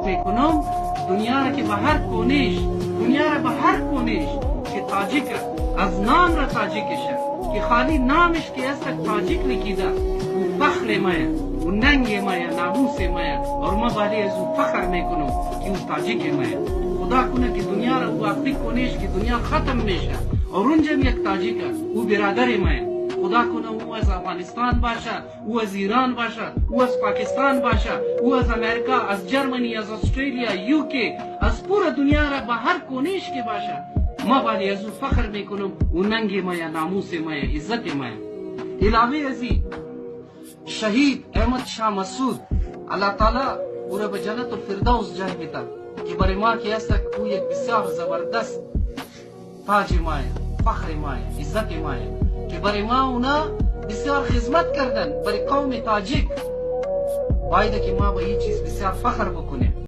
میکنم، دنیا را که به هر کونش، دنیا را به هر کونش که تاجیک از نام را تاجیکشه که خالی نامش که است تاجیک لکیده، او فخر مایه، او ننگ مایه، ناموس مایه، اور ما بالی از او فخر میکنم که او تاجیک مایه. خدا کنه که دنیا را او وقتی کنش که دنیا ختم میشه اور اونجا یک تاجیک او برادر مایه. خدا کنه او از افغانستان باشه، او از ایران باشه، او از پاکستان باشه، او از امریکا، از جرمنی، از استرالیا، UK، از پورا دنیا را به هر کونش که باشه، ما باید از او فخر میکنم. او ننگ مایه، ناموس مایه، عزت مایه. علاوه از این شهید احمد شاه مسعود، الله تعالی او را به جنت الفردوس جای بده که برای ما که است او یک بسیار زبردست تاج مایه، فخر مایه، عزت مایه که برای ما اونا بسیار خدمت کردن برای قوم تاجیک. باید که ما به این چیز بسیار فخر بکنیم.